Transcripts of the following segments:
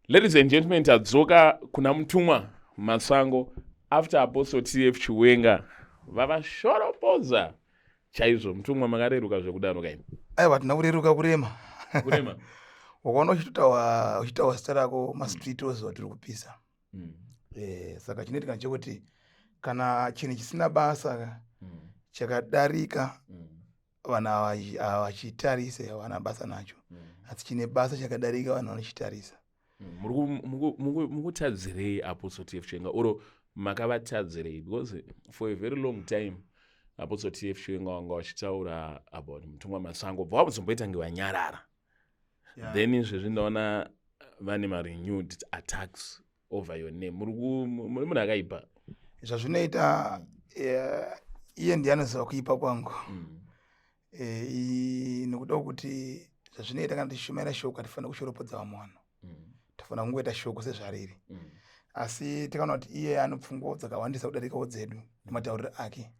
Ladies and gentlemen, tadzoka kuna Mutumwa Masango after Apostle TF Chiwenga vavashoropodza chaizvo. Mutumwa, makareruka zvekudaro kaini? Aiwa, tina kureruka, kurema. Kurema. Wakaona uchitaura zita rako mastreet, oziva tiri kupisa. Saka chinoitika ndechekuti kana chinhu chisina basa chakadarika, vanhu havachitarise, havana basa nacho. Asi chine basa chakadarika, vanhu vanochitarisa. Mukutadzirei Apostle TF Chiwenga, oro makavatadzirei? Because for a very long time Apostle TF Chiwenga wanga vachitaura about Mutumwa Masango, bva vazomboita nge vanyarara. Then izvezvi ndaona vane marenewed attacks over your name. Muri munhu akaipa. Zvazvinoita, iye ndiye anoziva kuipa kwangu. Nekuda kuti zvazvinoita, kana tichishumaira shoko, hatifanira kushoropodza vamwe vanhu. Tofanira kungoita shoko sezvariri. Asi tikaona kuti iye ane pfungwa dzakawandisa kudarikawo dzedu nematauriro ake.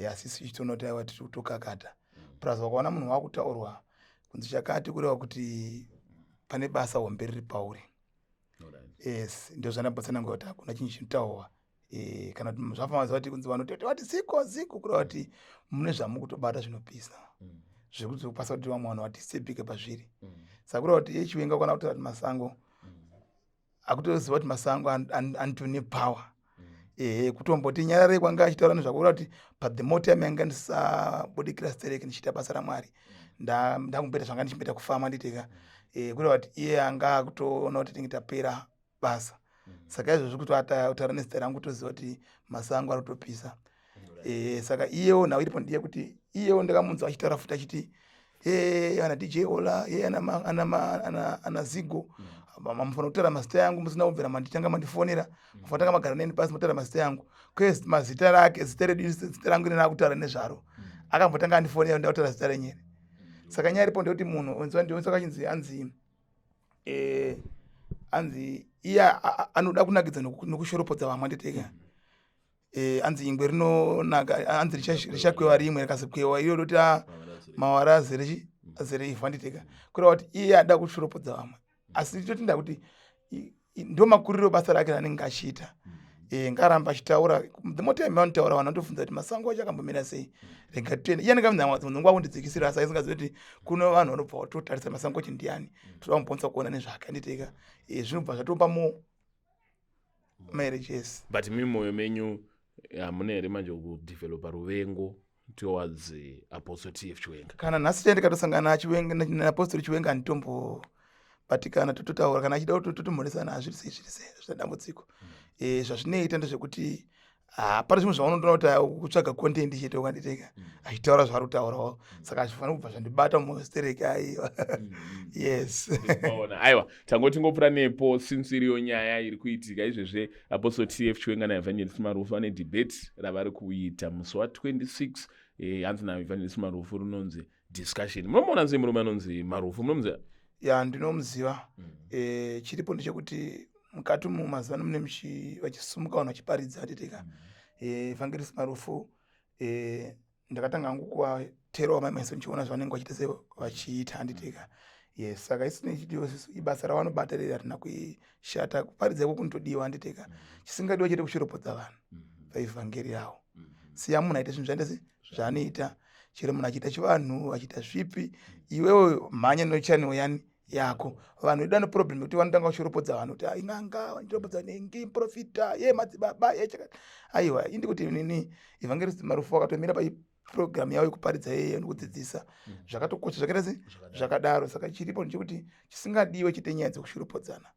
Asi isu tichitoona kuti aiwa, tiri kutokakata. Plus wakaona munhu wakutaurwa kunzi chakati, kureva kuti pane basa hombe riri pauri. Yes, ndo zvandambotsanangura kuti hakuna chinhu chinotaurwa. Kana kuti zvafamba kuti kunzi vanhu toti vati ziko ziko, kureva kuti mune zvamukutobata zvinopisa zvekuti zokupasa kuti vamwe vanhu vatisebhike pazviri. Saka kureva kuti yeChiwenga kana kutaura kuti Masango, akutoziva kuti Masango anotone power. Ehe, kutomboti nyarare kwanga achitaura nezvakureva kuti pathe more time yanga ndisabudikira stereki ndichiita basa raMwari, ndakumboita zvanga ndichimboita kufamba nditeka. Kureva kuti iye anga akutoona kuti tinge tapera basa. Saka izvozvi kuti ataura nezita rangu, toziva kuti Masango ari kutopisa. Saka iyewo nhau iripo ndiye kuti iyewo ndakamunzwa achitaura futi achiti e ana DJ Ola ye ana Zigo, mamufanira kutaura mazita yangu musina kubvira manditanga mandifonera. Mufanira tanga magara neni pasi, motaura mazita yangu. Kwezi mazita rake, zita redu, zita rangu rinaa kutaura nezvaro, akambotanga andifonera nda kutaura zita renyere. Saka nyaya iripo ndekuti munhu onzwa ndionzwa kachinzi anzi anzi iye anoda kunakidza nokushoropodza vamwe, anditeka. Anzi ingwe rinonaka, anzi richakwewa rimwe, rikazokwewa iyo roti mawara azere chi azere ivhu, anditeka. Kureva kuti iye ada kushoropodza vamwe, asi totinda kuti ndo makuriro basa rake raanenge achiita. Ngaaramba achitaura. The more time vanotaura, vanhu vanotobvunza kuti Masango acho akambomira sei. Rega tiende, iye anenge dzimwe nguva kundidzikisira, asi aisingazivi kuti kuno vanhu vanobva vatotarisa Masango acho ndiani, toda kumbonza kuona nezvake, anditeka. Zvinobva zvatopa mo marriages. But mi mwoyo menyu hamuna here manje kudevelopa ruvengo towards Apostle TF Chiwenga? Kana nhasi chai ndikatosangana naChiwenga, naApostle Chiwenga, handitombobatikana. Tototaura kana achida, totomhoresana, hazviri sei, zviri sei, hazvina dambudziko. Zvazvinoita ndezvekuti hapana zvimwe zvaunotoona kuti kutsvaga content chete, ukanditeka achitaura zvaari kutaurawo. Saka hazvifaniri kubva zvandibata mustereki, aiwa. Yes. Ona, aiwa, tangoti ngopfuura nepo since iriyo nyaya iri kuitika izvezve. Apostle TF Chiwenga naEvangelist Marufu vane debate ravari kuita musi wa26. Hanzi naEvangelist Marufu rinonzi discussion. Munomuona sei murume anonzi Marufu? Munomuziva? Ya, ndinomuziva. Chiripo ndechekuti mukati umu mazuva ano mune vachisumuka vanhu vachiparidza, atiteka. Evangelist Marufu, ndakatanga hangu kuvaterawo maiso ndichiona zvavanenge vachiita, se vachiita, handiteka. Yes, saka isine chidiwo ibasa ravanobata riri, hatina kuishata. Kuparidza iko kunotodiwa, handiteka. Chisingadiwa chete kushoropodza vanhu paivhangeri yavo. Siya munhu aite zvinhu zvaita se zvaanoita. Chero munhu achiita chivanhu, achiita zvipi, iwewe mhanya nechannel yani yako. Vanhu vedu vane problem yekuti vanotanga kushoropodza vanhu kuti ain'anga, vanochoropodza nengi profita ye madzibaba yechakati. Aiwa, indi kuti nini Evangelist Marufu vakatomira paprogramu yavo yekuparidza yeye nekudzidzisa, zvakatokosha, zvakaita se zvakadaro. Saka chiripo ndechekuti chisingadiwe chete nyaya dzekushoropodzana,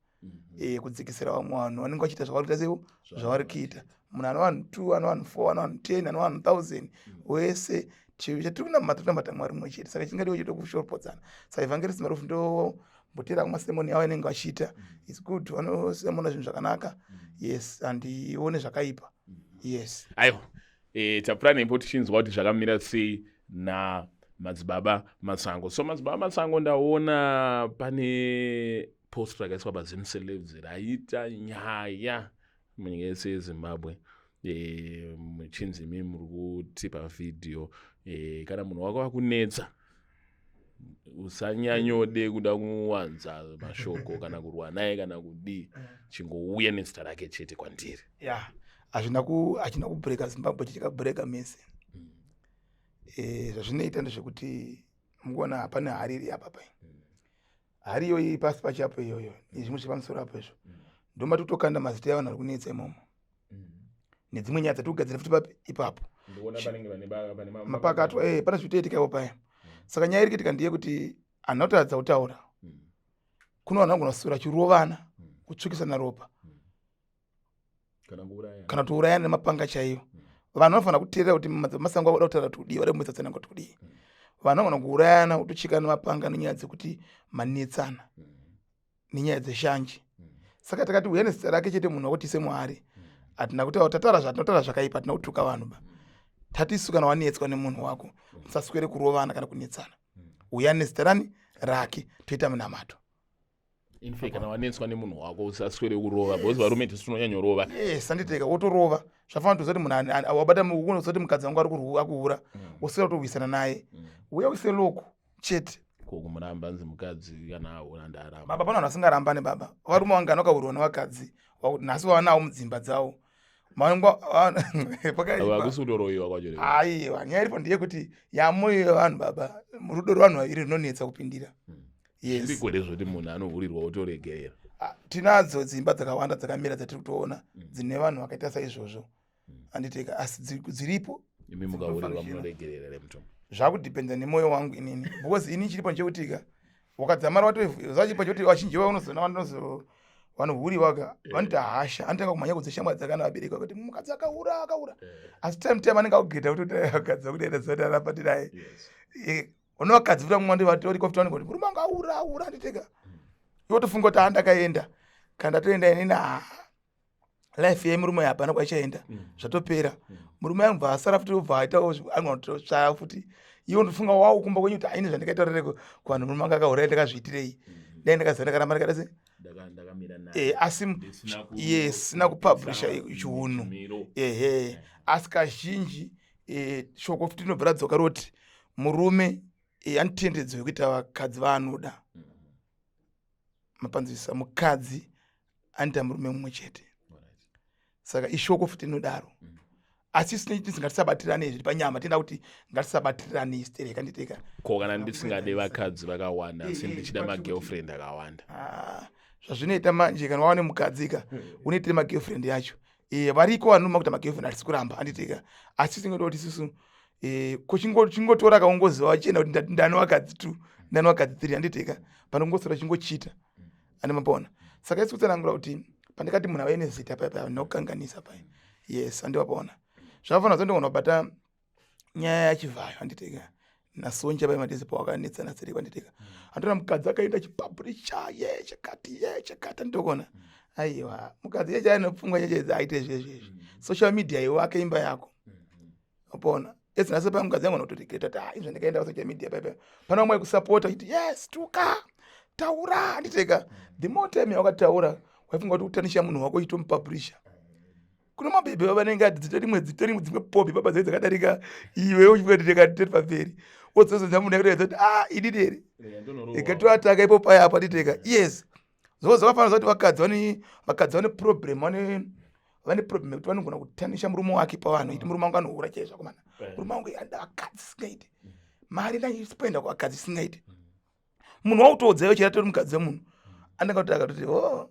kudzikisira vamwe vanhu vanenge vachiita zvavari kuita seivo zvavari kuita. Munhu ane vanhu 2, ane vanhu 4, ane vanhu 10, ane vanhu 1000, wese chatiri kunamata, tinamata Mwari mumwe chete. Saka chingadiwe chete kushoropodzana. Saka Evangelist Marufu ndombotera kumasermon yavo anenge vachiita, it's good, vanosemona zvinhu zvakanaka. Yes, handione zvakaipa. Yes. Aiwa, tapfuura nepo tichinzwa kuti zvakamira sei namadzibaba Masango. So Madzibaba Masango, ndaona pane post rakaiswa paZimcelebs raita nyaya munyika yese yeZimbabwe. Muchinzi imi muri kutipa vhidhiyo, kana munhu wako akunetsa. Usanyanyode kuda kuwanza mashoko kana kurwa naye kana kudii, chingouya nezita rake chete kwandiri. Ya, hazvina ku hachina kubreaka Zimbabwe, chichikabreaka mese. Zvazvinoita ndezvekuti mukuona hapana hari iri apa pai, hari iyoyi pasi pachapo iyoyo nezvimwe zvepamusoro apo izvo, ndomati kutokanda mazita evanhu vari kunetsa imomo nedzimwe nyaya dzatiri kugadzira futi papi ipapo. Ndikuona panenge pane mapakatwa, pane zvitoitika ipo paya. Saka nyaya iri kuitika ndeyekuti handina kutaradza kutaura. Kuno vanhu vanogona kuswera chirovana, kutsvukisana ropa, kana kuuraya, kana kutourayana nemapanga chaiyo. Vanhu vanofanira kuteerera kuti masango akuda kutaura kuti kudii, vada kumbotsatsananga kuti kudii. Vanhu vanogona kuurayana, kutochekana nemapanga nenyaya dzekuti manetsana nenyaya dzeshanje. Saka takati uya nezita rake chete, munhu wakutise muhari. Hatina kutaura, tataura zvatinotaura zvakaipa, hatina kutuka vanhu ba. Tati isu kana wanetswa nemunhu wako, musaswere kurovana kana kunetsana, uya nezita rani rake, toita munamato. In fact, kana wanetswa nemunhu wako, usaswere kurova, because varume tisu tinonyanyorova. Yes, anditeka wotorova. Zvafanira kutoziva kuti munhu wabata, unoziva kuti mukadzi wangu ari akuhura, woswera kutorwisana naye. Uya uise lock chete. Ko kumuramba, nzi mukadzi kana ahura ndaramba? Baba, pane vanhu vasingarambane baba. Varume vangani vakahurwa nevakadzi nhasi vava navo mudzimba dzavo? Pakaipa. Hakusi kutoroyiwa kwacho here? Aiwa, nyaya iripo ndeyekuti yamoyo yevanhu baba, rudo rwevanhu vaviri runonetsa kupindira. Yes. Zviriko here zvoti munhu anohurirwa wotoregerera? Ah, tinadzo dzimba dzakawanda dzakamira dzatiri kutoona dzine vanhu vakaita saizvozvo, anditeka, asi dziripo. Imi mukahurirwa munoregerera here, mutombo? Zvakudhipenda nemwoyo wangu inini, because ini chiripo nchekutika wakadzamara watozachipo chekuti vazhinji vaunozoona vanozo vanohuriwa ka, vanoita hasha, anotanga kumhanya kudzishamwari dzakana vabereki kuti mukadzi akahura, akahura. Asi time anenge akugeta kuti akadzi akudaita zati arapa tidai. Une vakadzi futi vamwe vatoriko futi vanenge kuti murume wangu ahura, ahura, anditeka. Iwe tofunga kuti handakaenda, kana ndatoenda inini, ha, life yemurume hapana kwaichaenda. Zvatopera. Murume anobva asara futi, obva aitawo anototsvaya futi. Iwe ndofunga wakumba kwenyu kuti aine zvandikaita rereko kuvanhu, murume anga akahura, ndakazviitirei? Dai ndakaziva ndakaramba ndakaita sei? Ndakamira naye. Asi Ndisina yes, sina kupublisha chiunhu. Chimiro. Ehe, asi kazhinji shoko futi rinobva radzoka roti murume anotendedzwa kuita vakadzi vaanoda. Mapanzisa, mukadzi anoita murume mumwe chete. Saka ishoko futi rinodaro. Asi isu tinoti ngatisabatirane zviri panyama, tinoda kuti ngatisabatirane stereka, nditeka. Ko kana ndisingade vakadzi vakawanda, asi ndichida magirlfriend akawanda? Ah, zvazvinoita manje, kana wava nemukadzi ka, unoitire magirlfriend yacho. Variko vanoma kuita magirlfriend, hatisi kuramba, handitika, asi tingoda kuti isusu ko chingotora kaungoziva wachienda kuti ndani vakadzi two, ndani vakadzi three, handitika, pane kungosora chingochita ane mapona. Saka isi kutsanangura kuti pandikati munhu ave nezita paya paya nokukanganisa paya, yes, handivapona. Zvakafanira zondogona kubata nyaya yaChivhayo, handitika, naSonja paya madezi pawakanetsana sereko, handitika. Handiona mukadzi akaenda chipublisha ye chakati ye chakati, handitokona. Aiwa, mukadzi yeche aine pfungwa cheche aite zvezvezvi. Social media iwake imba yako, upona esi nhasi paya mukadzi yangu anotoregreta kuti, ah, izvo ndikaenda pasocial media paya pana vamwe kusapota achiti, yes, tuka, taura, handiteka. The more time yawakataura, waifunga kuti utanisha munhu wako uchitomupublisha kuno mabhebhe vanenge ati dzitori rimwe, dzitori dzimwe popi baba dzai dzakadarika iwe uchifunga kuti ndikati pamberi wodzozonza munhu yakutoedza kuti, ah, inini here ikatoataka ipo paya apa, nditeka. Yes, zvavo zvakafanana kuti vakadzi vane problem, vane problem yekuti vanogona kutanisha murume wake pavanhu, iti murume wangu anohura chaizvo akomana, murume wangu anoda vakadzi singaiti, mari ndaispenda kuvakadzi singaiti. Munhu wautoudza iwe chera mukadzi wemunhu anenge kuti akatoti, o,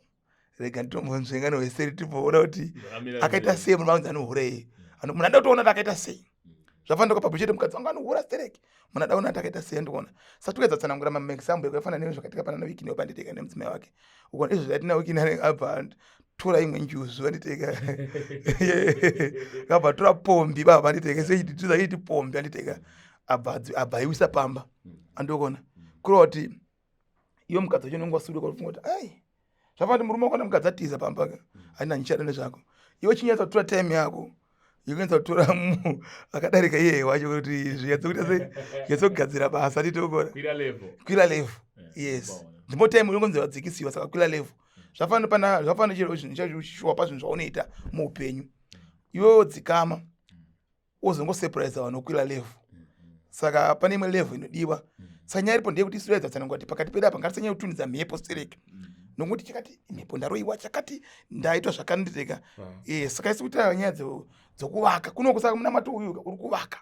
rega nditombonzvenga neweseri timboona kuti akaita sei murume wangu anohura iye. Munhu anoda kutoona kuti akaita sei. Zvafanira kupa chete mukadzi wangu anohura stereki, munhu ada kuona kuti akaita sei, andikuona. Saka tikuedza tsanangura maexample ekafanana nezvakaitika pana naWicknell panditeka nemudzimai wake. Ukuona izvo zvatina Wicknell abva tora imwe njuzu, anditeka, abva tora pombi baba, anditeka, seiti pombi, anditeka, abva aiwisa pamba, andokona kureva kuti iwe mukadzi wacho unenge wasuduka uchifunga kuti ai, zvafanira kuti murume wako nemukadzi atiza pamba ka, haina nichada nezvako. Iwe chinyatsa kutora time yako yekunyatsa kutora munhu akadarika iyeye wacho kuti zvinyatso kuita sei, zvinyatso kugadzira basa, titokora kwira level. Kwira level. Yes, ndimo time unongonzi wadzikisiwa, saka kwira level. Zvafanira pana zvafanira chero zvinhu chazvishuwa pazvinhu zvaunoita muupenyu, iwewo dzikama, wozongosurprise vanhu, wokwira level. Saka pane imwe level inodiwa. Saka nyaya iripo ndeyekuti isu taidza kuti pakati pedu apa ngatisanyanya kutunhidza mhepo stereki, nokuti chakati mhepo ndaroiwa, chakati ndaitwa zvakandireka. Saka isi kuita nyaya dzokuvaka kunoko. Saka munamato uyu uri kuvaka,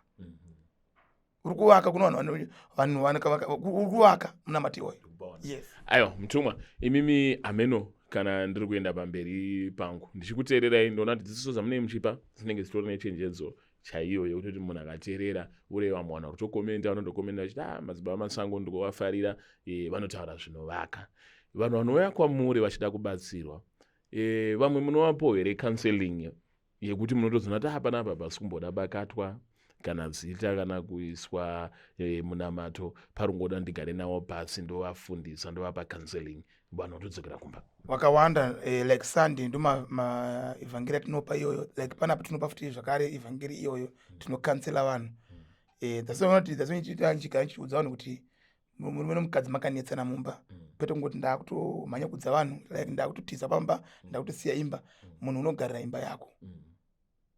uri kuvaka kuno vanhu uri kuvaka munamato iwoyo, yes. Aiwa, mutumwa, imimi hameno kana ndiri kuenda pamberi pangu ndichikuteererai, ndoona kuti dzidziso dzamunenge muchipa dzinenge dzitori nechenjedzo chaiyo yekutoti munhu akateerera ure. Vamwe vanhu vari kutokomenda, vanotokomenda vachiti, "Ah, Madzibaba Masango ndikuvafarira, vanotaura zvinovaka." Vanhu vanouya kwamuri vachida kubatsirwa, vamwe munovapo here counseling yekuti munotozoona kuti, "Ah, panapa pasi kumboda bakatwa kana zita kana kuiswa munamato, parungoda ndigare navo pasi, ndovafundisa, ndovapa counseling," vanhu vatodzokera kumba? Wakawanda. Like Sunday ndo maevhangeri atinopa iyoyo. Like panapa tinopa futi zvakare evhangeri iyoyo, tinocounsela vanhu. That's why that's why ndichiita ndichigara ndichiudza vanhu kuti murume nomukadzi makanetsana mumba, kwete kungoti ndakutomhanya kudza vanhu, like ndakutotiza pamba, ndakutosiya imba. Munhu unogarira imba yako,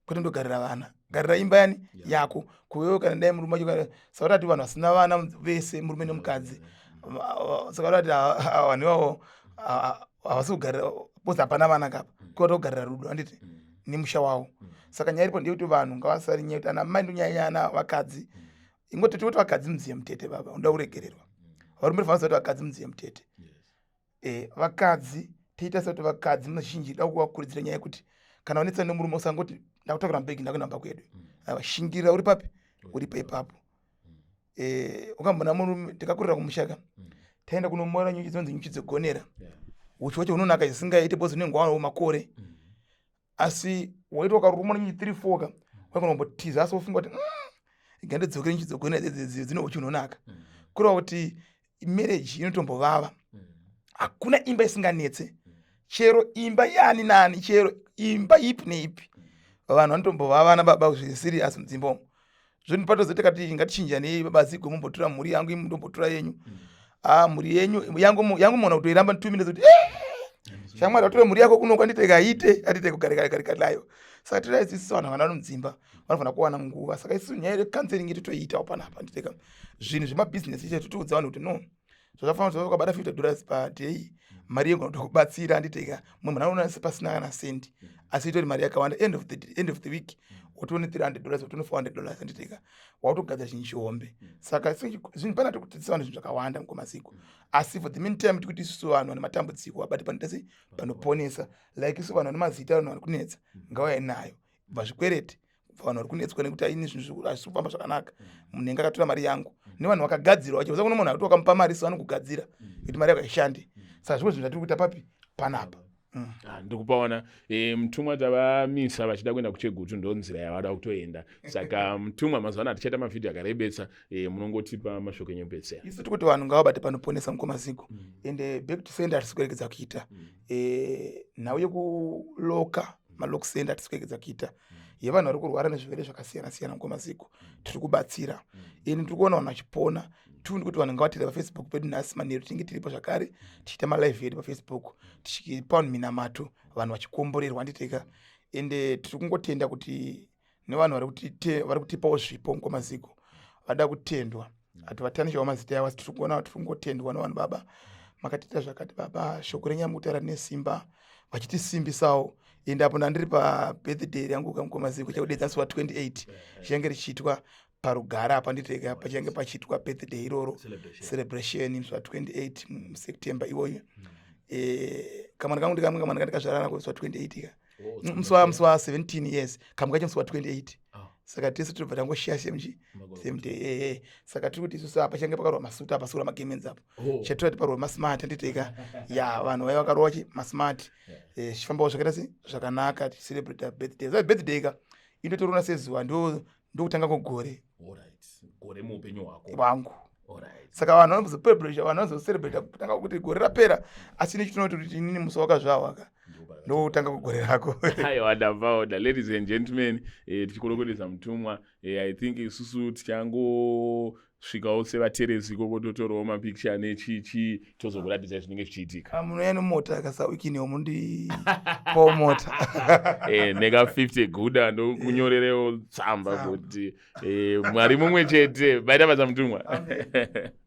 kwete ndogarira vana. Garira imba yani yako kuwewo. Kana dai murume wacho, saka kuti vanhu vasina vana vese, murume nemukadzi, saka kuti vanhu ivavo havasi kugarira because hapana vana kapa, kuva kugarira rudo, handiti, nemusha wavo. Saka nyaya iripo ndeyekuti vanhu ngavasari nyaya yekuti ana mai, ndonyanya ana vakadzi, ingoti toti vakadzi mudziye mutete. Baba unoda kuregererwa, varume tofanira kuti vakadzi mudziye mutete. Vakadzi tiita sekuti vakadzi mazhinji da kuvakurudzira nyaya yekuti kana wanetsana nemurume, usangoti ndakutakura mabhegi, ndakuenda kumba kwedu. Aiwa, shingirira uri papi, uripo ipapo. Ukambona murume, tikakurira kumushaka, taenda kunomora nyuchi dzinonzi nyuchi dzegonera. Uchi wacho unonaka zvisingaiti because unenge wanawo makore, asi waiti wakarumwa nenyuchi 3 4 ka, waigona kumbotiza, asi wofunga kuti, gandidzokere nyuchi dzegonera dzine uchi unonaka." Kureva kuti marriage inotombovava. Hakuna imba isinganetse, chero imba yani nani, chero imba ipi neipi, vanhu vanotombovavana baba zvisiri. Asi mudzimba umu zvoni patozoti kati ngatichinjanei, baba Zigo mumbotora mhuri yangu, imi mundombotora yenyu. Ah, mhuri yenyu yangu yangu mona kutoiramba 2 minutes kuti, "Eh, shamwari, watore mhuri yako kuno kwandite kaite atite kugarika nayo." Saka tira isusu vanhu vana mudzimba vanofanira kuwana nguva. Saka isusu nyaya yecounseling totoiitawo panapa, nditeka zvinhu zvemabhizinesi icho totoudza vanhu kuti no, zvakafanira kuti wakabata $50 paday, mari yegona kutokubatsira, handiteka. Mumwe munhu anoona pasina kana sendi, asi itori mari yakawanda. End of the week wotone $300, wotone $400, handiteka, wautogadzira chinhu chihombe. Saka zvinhu pana tikudzidzisa vanhu zvinhu zvakawanda mukomaziko. Asi for the meantime tikuti isusu vanhu vane matambudziko vabati panoita sei, panoponesa. Like isu vanhu vane mazita, vanhu vari kunetsa ngauya nayo kubva zvikwereti, kubva vanhu vari kunetswa nekuti aini zvinhu hazvisi kufamba zvakanaka, munhu enge akatora mari yangu, nevanhu vakagadzirwa vacho. Kuno munhu akuti wakamupa mari, so anokugadzira kuti mari yako haishandi. Saka zvimwe zvinhu zvatiri kuita papi panapa. Ah, ndikupaona mutumwa tavamisa vachida kuenda kuChegutu, ndo nzira yavada kutoenda. Saka mutumwa, mazuva ano hatichaita mavhidhiyo akarebesa, munongotipa mashoko enyu pedzera. Isu tikuti vanhu ngavabate panoponesa, mukomaziko. Ende back to sender hatisi kuregedza kuita. Nhau yekuloka malock sender hatisi kuregedza kuita, yevanhu vari kurwara nezvirwere zvakasiyana siyana. Mukomaziko, tiri kubatsira ini, tiri kuona vanhu vachipona. Tundi kuti vanhu ngavatire paFacebook pedu. Nhasi manheru tinenge tiripo zvakare tichiita malive edu paFacebook, tichipa vanhu minamato, vanhu vachikomborerwa, handiteka. Ende tiri kungotenda kuti nevanhu vari kutipawo zvipo, mukomaziko, vada kutendwa. Hativatanichawo mazita yavo, asi tiri kuona tiri kungotendwa nevanhu. "Baba, makatiita zvakati, baba, shoko renyu mukutaura rine simba," vachitisimbisawo. Ende apo ndandiri pabirthday yangu kamukomaziko, chakudedza musi wa28 chichange richiitwa parugara apa, nditeka, pachange pachiitwa birthday iroro, celebration musi wa28 muSeptember iwoyo. Kamwana kangu ndikamwe kamwana kandikazvara nako musi wa28 ka, musi wa17 years, kamwe kacho musi wa28. Saka tese tinobva tangoshiya same chi same day. Saka tiri kuti isusu apa change pakarwa masuta apa sura magemenzi apo, chatora ti parwa masmart, handiteka ya vanhu vaiva vakarwa chi masmart. Zvichifambawo zvakaita se zvakanaka, tichicelebrata birthday. Saka birthday ka indotorona sezuva ndo ndokutanga kwegore. Gore muupenyu hwako. Hwangu. Saka vanhu vanozocelebrata, vanhu vanozocelebrata kutanga kuti gore rapera, asi nechitinoti kuti inini musi wakazvarwa ka ndokutanga kugore rako. Aiwa, ndavaona. Ladies and gentlemen, tichikorokoresa mutumwa, I think isusu tichangosvikawo sevateresi ikoko, totorawo mapicture nechichi, tozokuratidzai zvinenge zvichiitika. Ah, munouya nemota kasawikinewo, mundipawo mota. Neka 50 guda, ndokunyorerewo tsamba kuti Mwari mumwe chete. Baita basa, mutumwa. Amen.